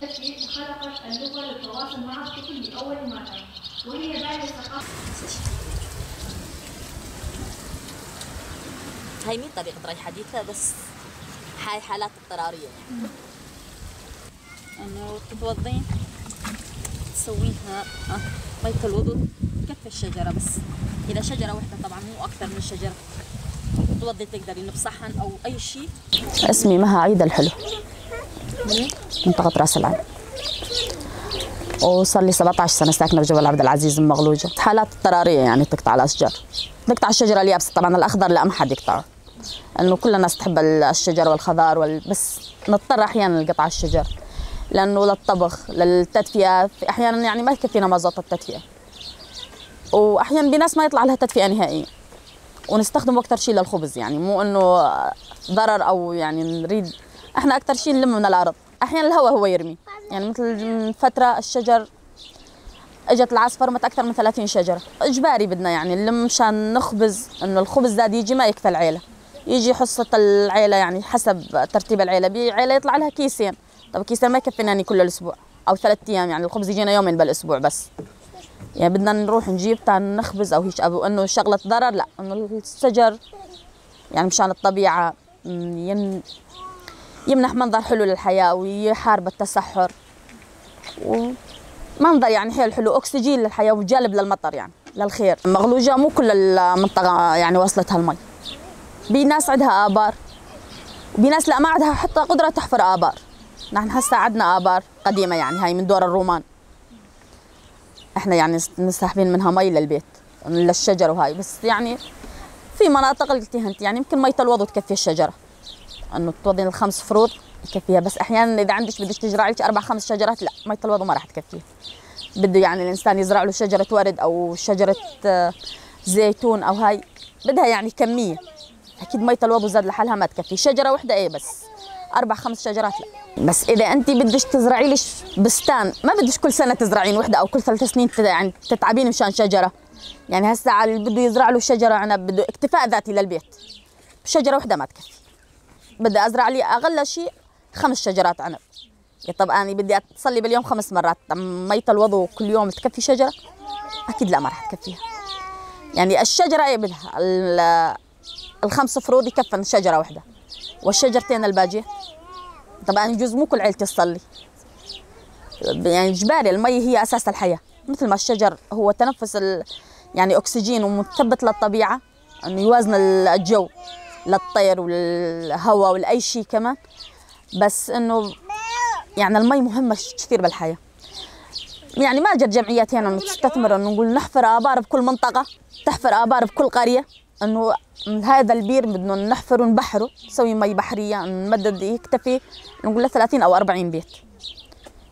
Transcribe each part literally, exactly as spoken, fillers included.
التي خلقت اللغة للتواصل مع الطفل لأول مرة، وهي دارسة ثقافة. هاي مين طريقة ري حديثة؟ بس هاي حالات اضطرارية يعني. إنه تتوضين، تسويها، آه، مية الوضوء تكفي الشجرة بس. إذا شجرة وحدة طبعًا، مو أكثر من شجرة. تتوضي تقدري إنه بصحن أو أي شي. اسمي مها عيد الحلو، منطقة راس العين، وصار لي سبعتعش سنة ساكنة بجبل عبد العزيز المغلوجة. حالات اضطرارية يعني تقطع الأشجار، نقطع الشجرة اليابسة، طبعًا الأخضر لا، ما حد يقطعه. انه كل الناس تحب ال-، الشجر والخضار وال-، بس نضطر احيانا لقطع الشجر، لانه للطبخ، للتدفئة، في احيانا يعني ما تكفينا مازوت التدفئة، واحيانا بناس ما يطلع لها تدفئة نهائيا، ونستخدم اكثر شيء للخبز، يعني مو انه ضرر او يعني نريد، احنا اكثر شيء نلم من الارض. احيانا الهواء هو يرمي، يعني مثل من فترة الشجر اجت العاصفة رمت اكثر من ثلاثين شجرة. اجباري بدنا يعني نلم مشان نخبز، انه الخبز زاد يجي ما يكفى العيلة، يجي حصة العيلة يعني حسب ترتيب العيلة، بعيلة يطلع لها كيسين. طب كيسين ما يكفينا يعني كل الاسبوع او ثلاث ايام، يعني الخبز يجينا يومين بالاسبوع بس. يعني بدنا نروح نجيب تان نخبز او هيك، او انه شغلة ضرر، لا، انه الشجر يعني مشان الطبيعة، م، ين-، يمنح منظر حلو للحياة ويحارب التصحر، ومنظر يعني حيل حلو، أكسجين للحياة وجالب للمطر يعني للخير. مغلوجة مو كل المنطقة يعني واصلتها المي، بي ناس عندها آبار وبي ناس لا، ما عندها حتى قدرة تحفر آبار. نحن هسه عندنا آبار قديمة يعني، هاي من دور الرومان، احنا يعني نس-، نسحبين منها مي للبيت، للشجر وهاي، بس يعني في مناطق اللي قلتيها انت، يعني يمكن مية الوضو تكفي الشجرة، انه توضين الخمس فروض يكفيها، بس احيانا اذا عندك بدك تزرعي لك اربع خمس شجرات، لا، مية الوضو ما راح تكفيها. بده يعني الانسان يزرع له شجرة ورد او شجرة، آه، زيتون او هاي، بدها يعني كمية. اكيد مية الوضو زاد لحالها ما تكفي، شجرة وحدة ايه بس، اربع خمس شجرات لا. بس اذا انت بدك تزرعي لك بستان، ما بدك كل سنة تزرعين وحدة او كل ثلاث سنين تت-، يعني تتعبين مشان شجرة. يعني هسه على اللي بده يزرع له شجرة عنب بده اكتفاء ذاتي للبيت، شجرة وحدة ما تكفي، بدي ازرع لي اقل شيء خمس شجرات عنب. يا طب اني بدي اتصلي باليوم خمس مرات، طب مية الوضو كل يوم تكفي شجرة؟ اكيد لا، ما راح تكفيها. يعني الشجرة ايه بدها ال-، الخمس فروض يكفن شجرة واحدة، والشجرتين الباجية؟ طب انا يجوز مو كل عيلتي تصلي، يعني اجباري المي هي اساس الحياة، مثل ما الشجر هو تنفس ال-، يعني اكسجين ومثبت للطبيعة، انه يوازن ال-، الجو للطير والهواء ولاي شيء كمان. بس انه يعني المي مهمة ش-، كثير بالحياة. يعني ما جت جمعيات هنا انه تستثمر، انه نقول نحفر ابار بكل منطقة، تحفر ابار بكل قرية، انه هذا البير بدنا نحفر ونبحره، نسوي مي بحرية، نمدد يكتفي نقول له ثلاثين او اربعين بيت.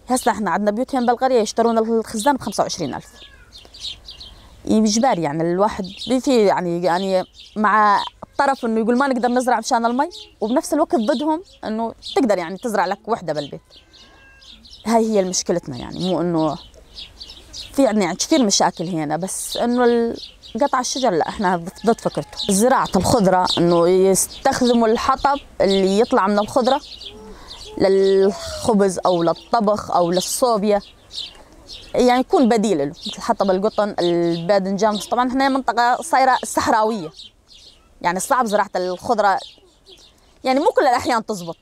هسه احنا عندنا بيوتين بالقرية يشترون الخزان بخمسة وعشرين الف. إي، بجبار يعني الواحد بي-، في يعني، يعني مع الطرف انه يقول ما نقدر نزرع مشان المي، وبنفس الوقت ضدهم انه تقدر يعني تزرع لك وحدة بالبيت. هاي هي المشكلتنا، يعني مو انه في عندنا يعني كثير مشاكل هنا، بس انه ال-، قطع الشجر لا، احنا ضد فكرته. زراعة الخضرة انه يستخدموا الحطب اللي يطلع من الخضرة للخبز او للطبخ او للصوبيا، يعني يكون بديل له، مثل حطب القطن، الباذنجان. بس طبعًا احنا منطقة صايرة صحراوية، يعني صعب زراعة الخضرة، يعني مو كل الأحيان تزبط،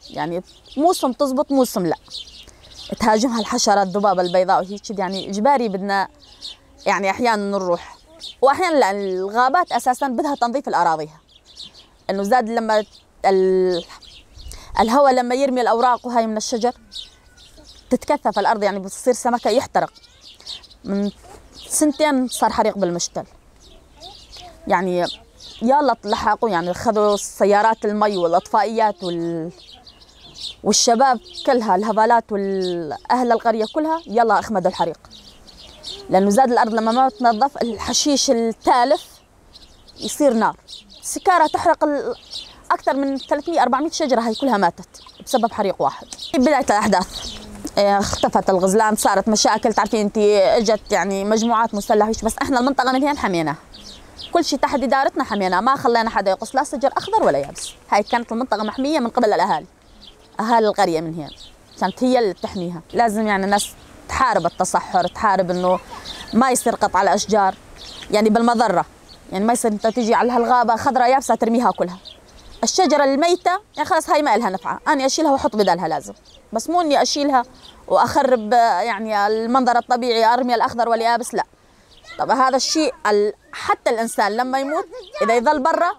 يعني موسم تزبط موسم لا، تهاجمها الحشرة الذبابة البيضاء وهيك، يعني إجباري بدنا يعني أحيانًا نروح، وأحيانًا لا، الغابات أساسًا بدها تنظيف الأراضيها. انه زاد لما ال-، الهواء لما يرمي الاوراق وهاي من الشجر تتكثف الارض، يعني بتصير سمكة يحترق. من سنتين صار حريق بالمشتل، يعني يلا لحقوا، يعني خذوا السيارات المي والاطفائيات وال-، والشباب كلها، الهبالات والاهل القرية كلها، يلا اخمدوا الحريق، لانه زاد الارض لما ما تنظف الحشيش التالف يصير نار. سكارة تحرق ال-، أكثر من ثلاثمية أربعمية شجرة، هاي كلها ماتت بسبب حريق واحد. بداية الأحداث، إيه، اختفت الغزلان، صارت مشاكل. تعرفين أنت، إجت يعني مجموعات مسلحة هيك، بس إحنا المنطقة من هي حميناها. كل شيء تحت إدارتنا حميناه، ما خلينا حدا يقص لا شجر أخضر ولا يابس. هاي كانت المنطقة محمية من قبل الأهالي، أهالي القرية من هي. كانت هي اللي تحميها. لازم يعني الناس تحارب التصحر، تحارب إنه ما يصير قطع الأشجار، يعني بالمضرة. يعني ما يصير أنت تيجي على هالغابة خضرا يابسة ترميها كلها. الشجرة الميتة، يعني خلاص هاي ما إلها نفعة، أنا أشيلها وأحط بدالها لازم. بس مو إني أشيلها وأخرب، آه، يعني المنظر الطبيعي، أرمي الأخضر واليابس، لا. طب هذا الشيء ال-، حتى الإنسان لما يموت، إذا يظل برا،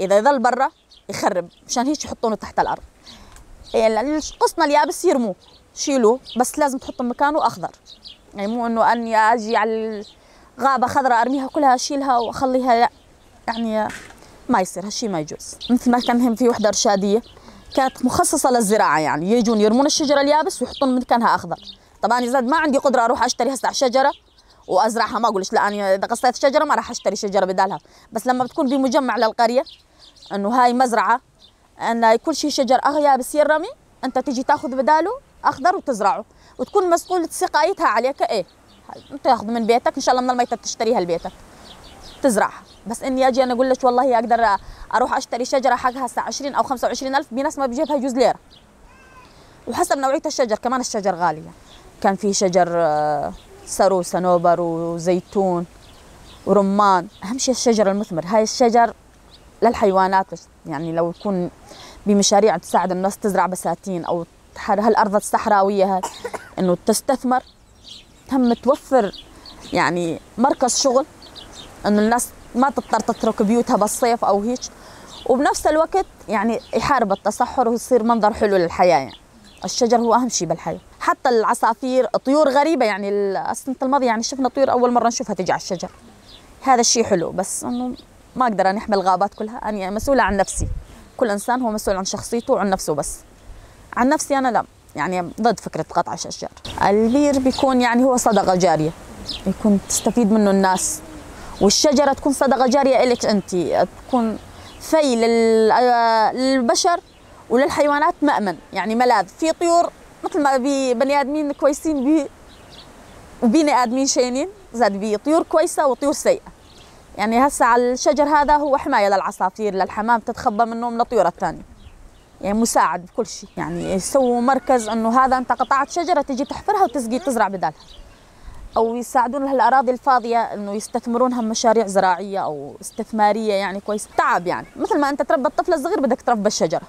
إذا يظل برا يخرب، مشان هيك يحطونه تحت الأرض. إيه، لأن غصن اليابس يرموه، شيلوه، بس لازم تحطوا مكانه أخضر. يعني مو إنه أني أجي على الغابة خضراء أرميها كلها، أشيلها وأخليها، لا. يعني ما يصير، هالشي ما يجوز. مثل ما كان هم في وحدة إرشادية كانت مخصصة للزراعة، يعني يجون يرمون الشجرة اليابس ويحطون مكانها أخضر. طبعًا إذا ما عندي قدرة أروح أشتري هسه شجرة وازرعها، ما اقولش لا، انا اذا قصيت شجره ما راح اشتري شجره بدالها. بس لما بتكون بمجمع للقريه، انه هاي مزرعه، ان كل شي شجر اغ يابس يرمي، انت تجي تاخذ بداله اخضر وتزرعه، وتكون مسؤولة سقايتها عليك. ايه، انت تاخذ من بيتك، ان شاء الله من الميتة تشتريها لبيتك تزرعها. بس اني اجي انا اقول لك والله اقدر اروح اشتري شجره حقها هسه عشرين او خمسة وعشرين الف، بناس ما بجيبها يجوز ليره. وحسب نوعية الشجر كمان، الشجر غالية. كان في شجر، آه، سرو، صنوبر، وزيتون، ورمان. أهم شي الشجر المثمر. هاي الشجر للحيوانات، يعني لو يكون بمشاريع تساعد الناس تزرع بساتين أو تحر-، هالأرض الصحراوية هاي، إنه تستثمر، هم توفر يعني مركز شغل، إنه الناس ما تضطر تترك بيوتها بالصيف أو هيك، وبنفس الوقت يعني يحارب التصحر ويصير منظر حلو للحياة. يعني الشجر هو أهم شي بالحياة. حتى العصافير، طيور غريبة، يعني ال-، السنة الماضية يعني شفنا طيور أول مرة نشوفها تجي على الشجر. هذا الشي حلو، بس إنه ما أقدر أنا أحمي الغابات كلها، أنا مسؤولة عن نفسي. كل إنسان هو مسؤول عن شخصيته وعن نفسه بس. عن نفسي أنا لا، يعني ضد فكرة قطع الأشجار. البير بيكون يعني هو صدقة جارية، يكون تستفيد منه الناس، والشجرة تكون صدقة جارية إلك أنت، تكون في لل-، آه، للبشر وللحيوانات مأمن، يعني ملاذ. في طيور مثل ما بي بني آدمين كويسين بي، وبني آدمين شينين، زاد بي طيور كويسة وطيور سيئة. يعني هسه على الشجر هذا هو حماية للعصافير، للحمام، تتخبى منه من الطيور الثانية. يعني مساعد بكل شي. يعني يسووا مركز إنه هذا أنت قطعت شجرة تجي تحفرها وتسقي، تزرع بدالها. أو يساعدون لهالأراضي الفاضية إنه يستثمرونها بمشاريع زراعية أو استثمارية، يعني كويس. تعب، يعني مثل ما أنت تربى الطفل الصغير بدك تربى الشجرة،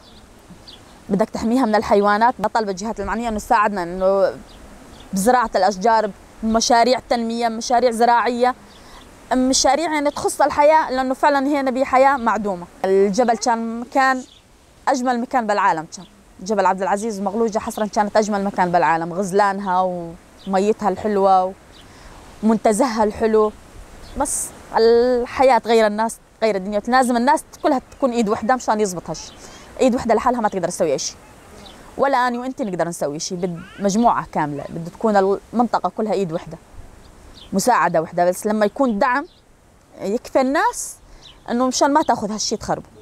بدك تحميها من الحيوانات. بطالب الجهات المعنية إنه تساعدنا إنه بزراعة الأشجار، بمشاريع تنمية، مشاريع زراعية، مشاريع يعني تخص الحياة، لأنه فعلًا هي نبي حياة معدومة. الجبل كان مكان، أجمل مكان بالعالم كان. جبل عبد العزيز ومغلوجة حصرًا كانت أجمل مكان بالعالم، غزلانها وميتها الحلوة ومنتزهها الحلو. بس الحياة تغير، الناس تغير، الدنيا لازم الناس كلها تكون إيد وحدة مشان يزبط هالشي. إيد وحدة لحالها ما تقدر تسوي أي شي، ولا أني وإنتي نقدر نسوي شي، بد مجموعة كاملة، بده تكون المنطقة كلها إيد وحدة، مساعدة وحدة. بس لما يكون دعم يكفي الناس إنه مشان ما تاخذ هالشي تخربه.